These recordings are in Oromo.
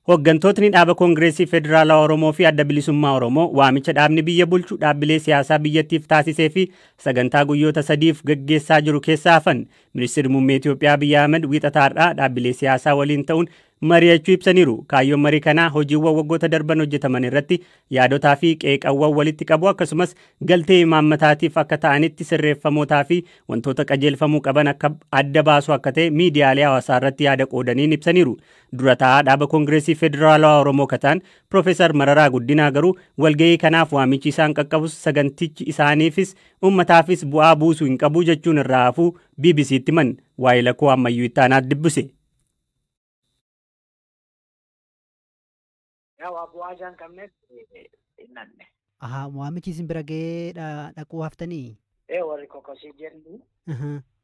Hooggantootni dhaaba Koongireesii Federaalaa Oromoo fi Adda Bilisummaa Oromoo waamicha dhaabni biyya bulchu dhaabbilee siyaasaa biyyattiif taasisee fi sagantaa guyyoota sadiif gaggeessaa jiru keessaa hafan. Ministeerri Muummee Itoophiyaa Abiyyi Ahmed wiixata har'aa dhaabbilee siyaasaa waliin ta'uun mari'achuu ibsaniiru. Kaayyoon marii kanaa hojiiwwan waggoota darban hojjetaman irratti yaadotaa fi qeeqawwan walitti qabu, akkasumas galtee imaammataatiif akka ta'anitti sirreeffamootaa fi wantoota qajeelfamuu qaban akka adda baasu akka ta'e miidiyaalee hawaasaa irratti yaada qoodaniin ibsaniiru. Dura taa'aa dhaaba Koongireesii Federaalawaa Oromoo kataan Piroofeesar Mararaa Guddinaa garuu walgahii kanaaf waamichi isaan qaqqabus sagantichi isaaniifis uummataafis bu'aa buusuu hin qabu jechuun irraa hafuu BBC'tti himan. Waa'ee lakkoo ammayyuu itti aanaa dubbise. Yaa bu'aa isaan qabneef hin nanne. Ahaa, waamichi isin bira gahee dhaquu haftanii? Ee, warri kokosii jennu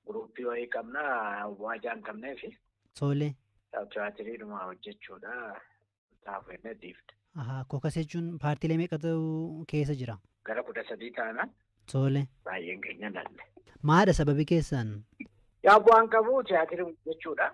guruppii wayii qabna, bu'aa isaan qabneef. Tole. Tiyaatiriidhuma hojjechuudha taa'u jennee dhiifte. Ahaa, kokas jechuun paartiilee meeqatu keessa jira? Gara 13 taana. Tole. Baay'een keenya nanne. Maadha sababi keessan? Yaa bu'aan qabu tiyaatirii hojjechuudha.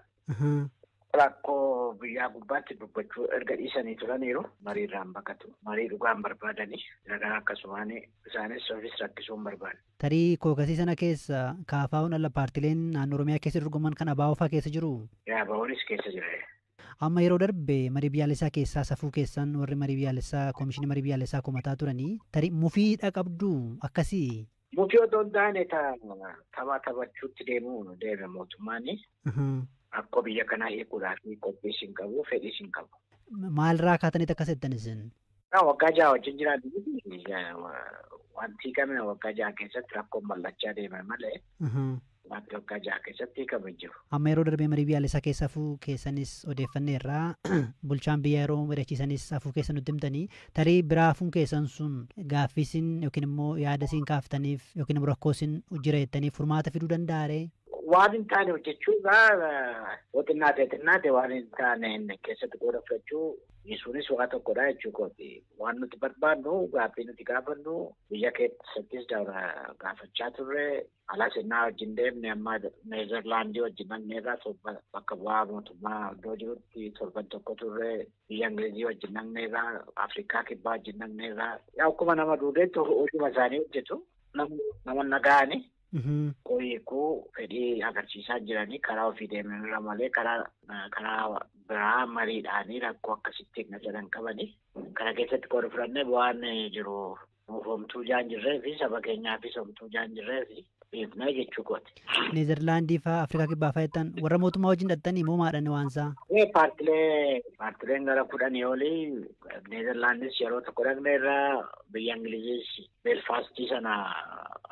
Rakkoo biyyaa gubbaatti dubbachuu erga dhiisanii turaniiru. Mariirraan baqatu. Marii dhugaan barbaadanii. Nagaa akkasumaan isaanis ofiis rakkisuu hin barbaanne. Tarii kookasii sana keessa kaafaa'uun ala paartiileen naannoo Oromiyaa keessa dorgoman kan ABO fa'aa keessa jiru? Yaa ABOnis keessa jira. Amma yeroo darbe marii biyyaalessaa keessaa safuu keessan warri marii biyyaalessaa koomishinii marii biyyaalessaa komataa turanii, tarii mufiidha qabdu akkasii? Mufii otoo hin taane tapha taphachuutti deemuu deeme mootummaan. Rakkoo biyya kanaa hiikuudhaaf qophiis hin qabu, fedhiis hin qabu. Maalirraa kaataniit akkas jettan isin? Waggaa 6 wajjin jiraatu wanti hiikame waggaa 6 keessatti rakkoon bal'achaa deeme malee wanti waggaa 6 keessatti hiikame hin jiru. Amma yeroo darbee marii biyyaalessaa keessa hafuu keessanis odeeffanneerraa, bulchaan biyyaa yeroo mari'achiisanis hafuu keessa nutti himtanii, tarii biraa hafuun keessan sun gaaffii isin yookiin immoo yaada isin kaaftaniif yookiin immoo rakkoo isin jira jettaniif furmaata fiduu danda'aree? Waan hin taane hojjechuurraa yoo xinnaate xinnaate waan hin taane keessatti qooda fudhachuu dhiisuunis waa tokkodha jechuu kooti. Waan nuti barbaannu, gaaffii nuti gaafannu biyya keessattis gaafachaa turre, alas innaa wajjin deemne, amma Neezerlaandii wajjin dhaqneerraa bakka bu'aa mootummaa iddoo jirutti torban tokko turre, biyya Ingilizii wajjin dhaqneerraa, Afrikaa Kibbaa wajjin dhaqneerraa. Yaa akkuma nama duudeetti hojuma isaanii hojjetu, nama nagaani. Hiikuu fedhii agarsiisaa jiranii karaa ofii deemanirra malee karaa biraa mariidhaanii rakkoo akkasitti hin jedhan qabanii. Kana keessatti qooda fudhannee bu'aan jiru nuuf homtuu jaan jirree fi saba keenyaafis homtuu jaan jirree fi dhiifnee jechuu kooti. Neezerlaandii fa'aa Afrikaa Kibbaa fa'aa jettan, warra mootummaa wajjin dhattanii moo maadhaan waan isaa? Paartileen gara 10 olii. Neezerlaandis yeroo tokko dhaqneerra, biyya Ingiliziis Beelfaastii sana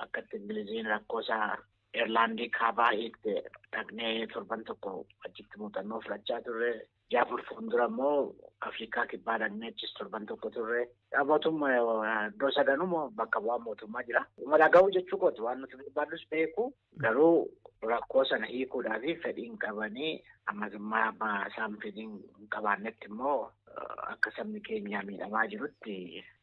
akkatti Ingiliziin rakkoo isaa Eerlaandii kaabaa hiikte dhaqnee torban tokko achitti muuxannoo fudhachaa turre. Ji'a fuuldura immoo Afrikaa Kibbaa dhaqnee achis torban tokko turre. Mootummaa iddoo sadanuu bakka bu'aa mootummaa jira. Dhaga'uu jechuu kooti, waan nuti barbaadus beeku, garuu rakkoo sana hiikuudhaaf fedhiin qabanii ammasummaa isaan fedhiin hin qabaannetti immoo akka sabni keenya miidhamaa jirutti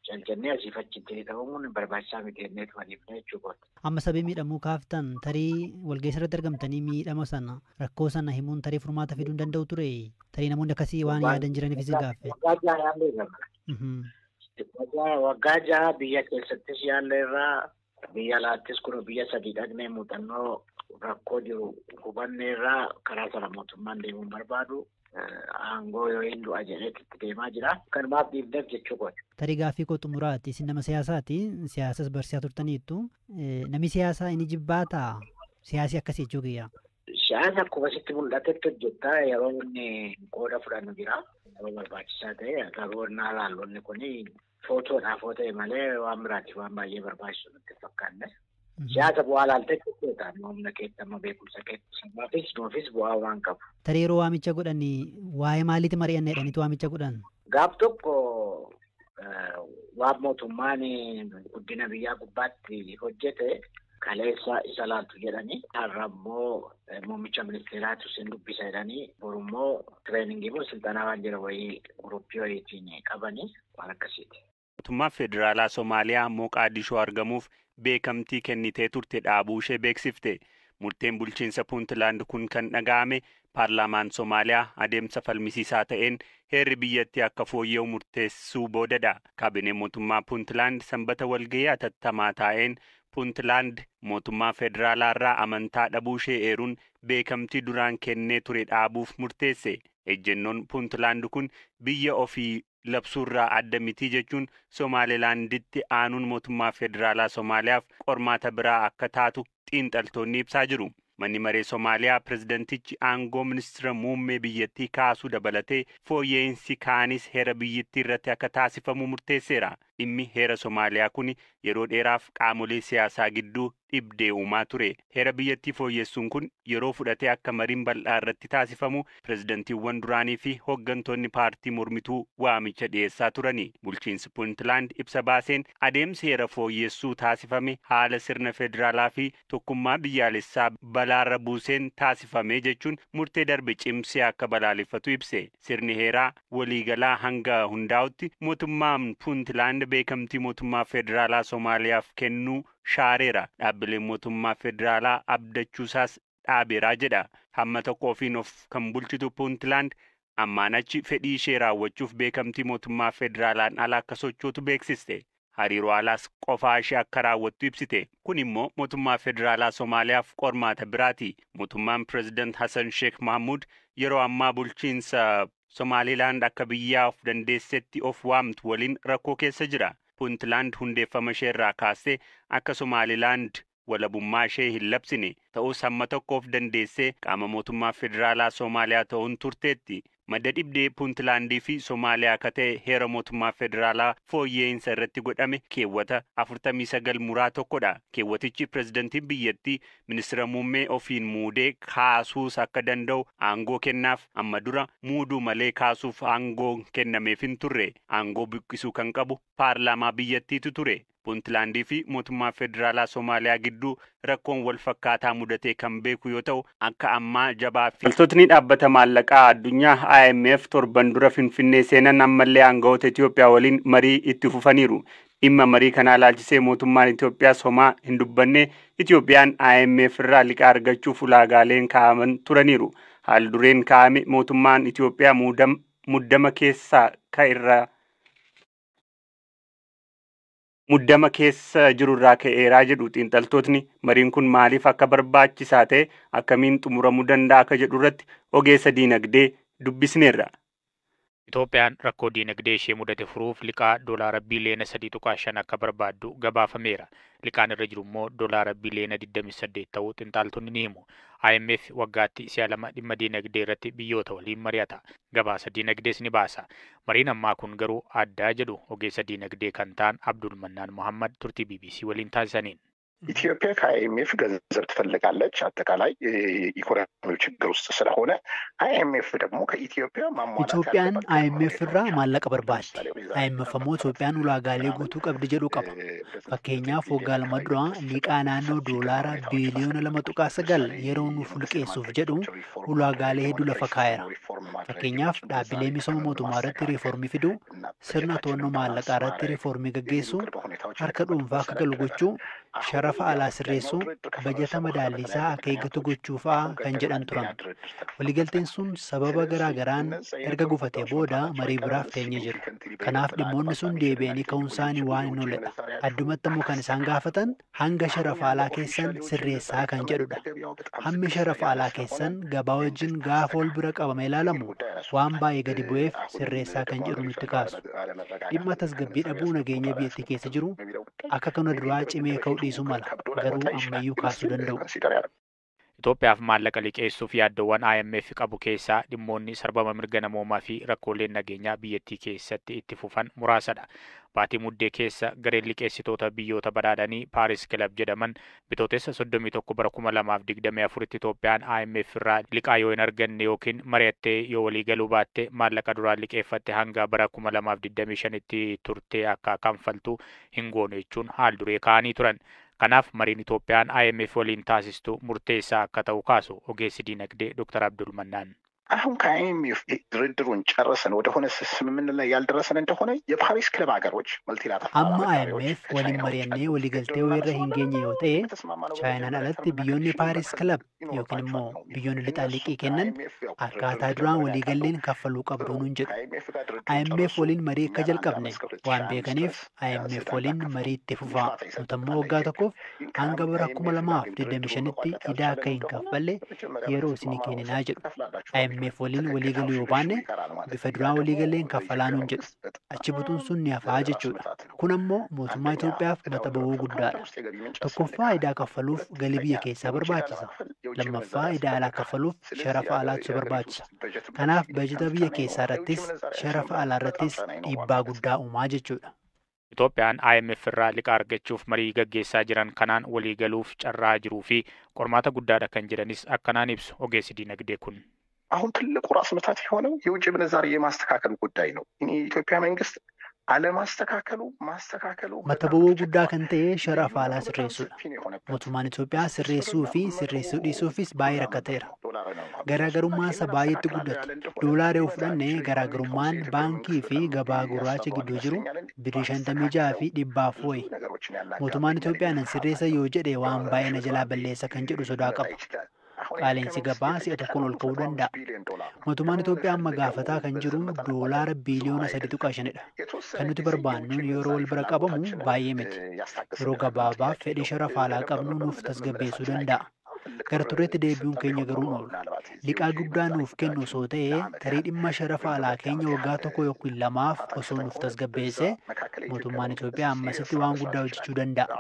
calcannee asiif achitti ta'uun barbaachisaa miti jennee tufaniifne jechuu kooti. Amma sabii miidhamuu kaaftan, tarii walgeessa irratti argamtanii miidhama sana rakkoo sana himuun tarii furmaata fiduu hin danda'u ture? Tarii namoonni akkasii waan yaadan jiraniif isin gaaffe. Waggaa 6 yaalleerra. Waggaa 6 biyya keessattis yaalleerra, biyya alaattis kun biyya sadii dhaqnee muuxannoo rakkoo jiru hubanneerra, karaa sana mootummaan deemuun barbaadu. Aangoo yoo hin du'a jedheetti itti deemaa jira. Kanumaaf dhiifneef jechuu kooti. Tarii gaaffii koo xumuraati. Isin nama siyaasaati. Siyaasas barsiisaa turtaniittu. Namni siyaasaa inni jibbaataa? Siyaasii akkasii jechuu kiyya. Siyaasa akkuma sitti mul'atetti hojjetta, yeroo inni qooda fudhannu jira. Yeroo barbaachisaa ta'e garuu innaa laallonni kun footoodhaaf yoo ta'e malee waan biraatiif waan baay'ee barbaachisu nutti hin fakkaanne. Siyaasa bu'aa laaltee jechuudha. Humna keetti amma beekumsa keetti sabaafis nuufis bu'aa waan qabu. Tarii yeroo waamicha godhanii waa'ee maaliiti mari'anne jedhaniitu waamicha godhan? Gaaf tokko waan mootummaan guddina biyyaa gubbaatti hojjete kaleessa isa laaltu jedhanii, har'a immoo muummicha ministeeraatu isin dubbisa jedhanii, boru immoo tireeningii moo silxanaa waan jira wayii guruppii wayiitiin qabanii waan akkasiiti. Mootummaa Federaalaa Somaaliyaa Moqaadishoo argamuuf beekamtii kennitee turte dhaabuu ishee beeksifte. Murteen bulchiinsa Puuntland kun kan dhaga'ame Paarlaamaan Somaaliyaa adeemsa falmisiisaa ta'een heerri biyyattii akka fooyya'u murteessuu boodadha. Kaabineen mootummaa Puuntland Sanbata walgahii hatattamaa taa'een Puuntland mootummaa federaalaa irraa amantaa dhabuu ishee eeruun beekamtii duraan kennee ture dhaabuuf murteesse. Ejjennoon Puuntland kun biyya ofii labsuurraa adda miti jechuun Somaalilaanditti aanuun mootummaa federaalaa Somaaliyaaf qormaata biraa akka taatu xiinxaltoonni ibsaa jiru. Manni maree Somaaliyaa pirezidantichi aangoo ministeera muummee biyyattii kaasuu dabalatee fooyya'insi kaanis heera biyyattii irratti akka taasifamu murteesseera. Dhimmi heera Somaaliyaa kun yeroo dheeraaf qaamolee siyaasaa gidduu dhibdee uumaa ture. Heera biyyattii fooyyessuun kun yeroo fudhatee akka mariin bal'aa irratti taasifamu pirezidantiiwwan duraanii fi hooggantoonni paartii mormituu waamicha dhiyeessaa turani. Bulchiinsi Puuntland ibsa baaseen adeemsi heera fooyyessuu taasifame haala sirna federaalaa fi tokkummaa biyyaalessaa balaarra buuseen taasifame jechuun murtee darbe cimsee akka balaaleffatu ibse. Sirni heeraa waliigalaa hanga hundaa'utti mootummaan Puuntland beekamtii mootummaa federaalaa Somaaliyaaf kennuu shaareera. Dhaabbileen mootummaa federaalaa abdachuusaas dhaabeeraa jedha. Hamma tokko ofiin of kan bulchitu Puuntland ammaan achi fedhii ishee raawwachuuf beekamtii mootummaa federaalaan ala akka sochootu beeksiste. Hariiroo alaas qofaa ishee akka raawwattu ibsite. Kun immoo mootummaa federaalaa Somaaliyaaf qormaata biraati. Mootummaan pireezidant Hassan Sheekh Mahmud yeroo ammaa bulchiinsa Somaalilaand akka biyyaa of dandeessetti of waamtu waliin rakkoo keessa jira. Puuntland hundeeffama ishee irraa kaastee akka Somaalilaand walabummaa ishee hin labsine ta'us hamma tokko of dandeessee qaama mootummaa federaalaa Somaaliyaa ta'uun turteetti. Madda dhibdee Puuntlaandii fi Somaaliyaa akka ta'e heera mootummaa federaalaa fooyya'insa irratti godhame keewwata 49 muraa tokkodha. Keewwatichi pirezidantiin biyyattii ministeera muummee ofiin muudee kaasuus akka danda'u aangoo kennaaf. Amma dura muuduu malee kaasuuf aangoo kennameef hin turre. Aangoo buqqisuu kan qabu paarlaamaa biyyattiitu ture. Puuntlaandii fi mootummaa federaalaa Somaaliyaa gidduu rakkoon wal fakkaataa mudatee kan beeku yoo ta'u akka ammaa jabaa fi loltootni dhaabbata maallaqaa addunyaa IMF torban dura Finfinnee seenan ammallee aangawoota Itoophiyaa waliin marii itti fufaniiru. Dhimma marii kanaa ilaalchisee mootummaan Itoophiyaa somaa hin dubbanne. Itoophiyaan IMF irraa liqaa argachuuf ulaagaaleen kaa'aman turaniiru. Haal dureen kaa'ame mootummaan Itoophiyaa muddama keessaa ka irraa muddama keessa jirurraa ka'eeraa jedhu xiinxaltootni. Mariin kun maaliif akka barbaachisaa ta'e, akkamiin xumuramuu danda'a akka jedhu irratti ogeessa diinagdee dubbisneerra. Itoophiyaan rakkoo diinagdee ishee mudate furuuf liqaa doolaara biliyoona 3.5 akka barbaaddu gabaafameera. Liqaan irra jiru immoo doolaara biliyoona 28 ta'uu xiinxaltoonni ni himu. IMF waggaatti si'a lama dhimma diinagdee irratti biyyoota waliin mari'ata. Gabaasa diinagdees ni baasa. Mariin ammaa kun garuu addaa jedhu ogeessa diinagdee kan ta'an Abdul Mannaan Muhammad turtii BBC waliin taasisaniin. ኢትዮጵያ ከአይኤምኤፍ ገንዘብ ትፈልጋለች። አጠቃላይ ኢኮኖሚው ችግር ውስጥ ስለሆነ አይኤምኤፍ ደግሞ ከኢትዮጵያ ማሟላት Itoophiyaan IMF irraa maallaqa barbaaddi. IMF ammoo Itoophiyaan ulaagaalee guutuu qabdi jedhu qaba. Fakkeenyaaf, waggaa 2 dura liqaa naannoo doolaara biliyoona 2.9 yeroo nuuf liqeessuuf jedhu ulaagaalee hedduu lafa kaa'eera. Fakkeenyaaf, dhaabbilee misooma mootummaa irratti riiformii fiduu, sirna to'annoo maallaqaa irratti riiformii gaggeessuu, harka dhuunfaa akka galu gochuu, sharafa alaa sirreessuu, bajata madaallisaa akka eeggatu gochuu fa'aa kan jedhan turan. Waliigalteen sun sababa garaa garaan erga gufatee booda marii biraaf teenyee jiru. Kanaaf dhimmoonni sun deebi'anii ka'uun isaanii waan hin oolledha. Addumatti immoo kan isaan gaafatan hanga sharafa alaa keessan sirreessaa kan jedhudha. Hammi sharafa alaa keessan gabaa wajjin gaafa wal bira qabamee ilaalamu waan baay'ee gadi bu'eef sirreessaa kan jedhu nutti kaasu. Dhimma tasgabbii dhabuu nageenya biyyattii keessa jiru akka kana duraa cimee ka'uu dhiisuu mala, garuu ammayyuu kaasuu danda'u. Itoophiyaaf maallaqa liqeessuuf yaaddoowwan IMF qabu keessaa dhimmoonni sarbama mirga namoomaa fi rakkooleen nageenyaa biyyattii keessatti itti fufan muraasadha. Baatii Muddee keessa gareen liqeessitoota biyyoota badhaadhanii Paaris Kilab jedhaman Bitootessa 31 bara 2024tti Itoophiyaan IMF irraa liqaa yoo hin arganne yookiin mari'attee yoo walii galuu baatte maallaqa duraan liqeeffatte hanga bara 2025tti turtee akka kanfaltu hin goonu jechuun haal duree kaa'anii turan. Kanaaf mariin Itoophiyaan IMF waliin taasistu murteessaa akka ta'u kaasu ogeessi diinagdee Dr. Abdul Mannaan. አሁን ከአይኤምኤፍ ድርድሩን ጨርሰን ወደሆነ ስምምነት ላይ ያልደረሰን እንደሆነ የፓሪስ ክለብ ሀገሮች መልቲላተራል Amma IMF waliin mari'annee waliigaltee wayirra hin geenye yoo ta'e, Chaayinaan alatti biyyoonni Paaris Kilab yookiin immoo biyyoonni lixaa liqii kennan akkaataa duraan waliigalleen kaffaluu qabdu nuun jedhu. IMF waliin marii akka jalqabne waan beekaniif IMF waliin marii itti fufaa. Nuti ammoo waggaa tokkoof hanga bara 2025tti idaa akka hin kaffalle yeroo isinii kenninaa jedhu. IMF waliin waliigaluu yoo baanne bifa duraan waliigalleen kaffalaa nuun jedhu. Achi butuun sun ni hafaa jechuudha. Kun ammoo mootummaa Itoophiyaaf mata ba'uu guddaadha. Tokkoffaa, idaa kaffaluuf galii biyya keessaa barbaachisa. Lammaffaa, idaa alaa kaffaluuf sharafa alaatu barbaachisa. Kanaaf bajeta biyya keessaa irrattis sharafa alaa irrattis dhiibbaa guddaa uumaa jechuudha. Itoophiyaan IMF irraa liqaa argachuuf marii gaggeessaa jiran kanaan waliigaluuf carraa jiruu fi qormaata guddaadha kan jedhanis akkanaan ibsu ogeessi diinagdee kun. አሁን ትልቁ ራስ ምታት የሆነው የውጭ ምንዛሪ የማስተካከሉ ጉዳይ ነው። የኢትዮጵያ መንግስት አለማስተካከሉ ማስተካከሉ Mata ba'uu guddaa kan ta'e sharafa alaa sirreessuudha. Mootummaan Itoophiyaa sirreessuu fi sirreessuu dhiisuufis baay'ee rakkateera. Garaagarummaan isaa baay'eetti guddate. Doolaara yoo fudhanne, garaagarummaan baankii fi gabaa gurraacha gidduu jiru birrii 56 fi 400 wayi. Mootummaan Itoophiyaa nan sirreessa yoo jedhe waan baay'ee na jalaa balleessa kan jedhu sodaa qaba. Qaala'insi gabaa si'a tokkoon ol ka'uu danda'a. Mootummaan Itoophiyaa amma gaafataa kan jiru doolaara biiliyoona 3.5dha. Kan nuti barbaannuun yeroo wal bira qabamu baay'ee miti. Yeroo gabaabaaf fedhii sharafa alaa qabnu nuuf tasgabbeessuu danda'a. Gara tureetti deebi'uun keenya garuu hin oolu. Liqaa guddaa nuuf kennu osoo ta'ee, tarii dhimma sharafa alaa keenya waggaa tokko yookiin lamaaf osoo nuuf tasgabbeesse, mootummaan Itoophiyaa ammasitti waan guddaa hojjechuu danda'a.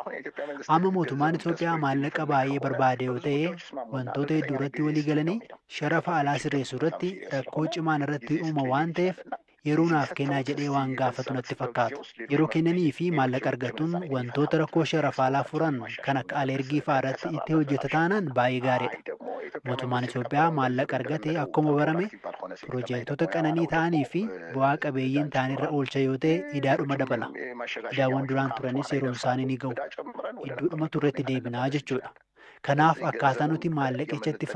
Amma mootummaan Itoophiyaa maallaqa baay'ee barbaade yoo ta'e, wantoota hedduu irratti walii galanii sharafa alaa sirreessuu irratti rakkoo cimaan irratti uuma waan ta'eef, yeroo naaf kennaa jedhee waan gaafatu natti fakkaata. Yeroo kennanii fi maallaqa argatuun wantoota rakkoo sharafa alaa furan kan akka alergii fa'aa irratti itti hojjeta taanaan baay'ee gaariidha. Mootummaan Itoophiyaa maallaqa argate akkuma barame piroojeektota qananii ta'anii fi bu'aa qabeeyyiin ta'anirra oolcha yoo ta'e, idaadhuma dabala. Idaawwan duraan turanis yeroon isaanii ni ga'u. Iddoodhuma turretti deebinaa jechuudha. Kanaaf akkaataa nuti maallaqicha itti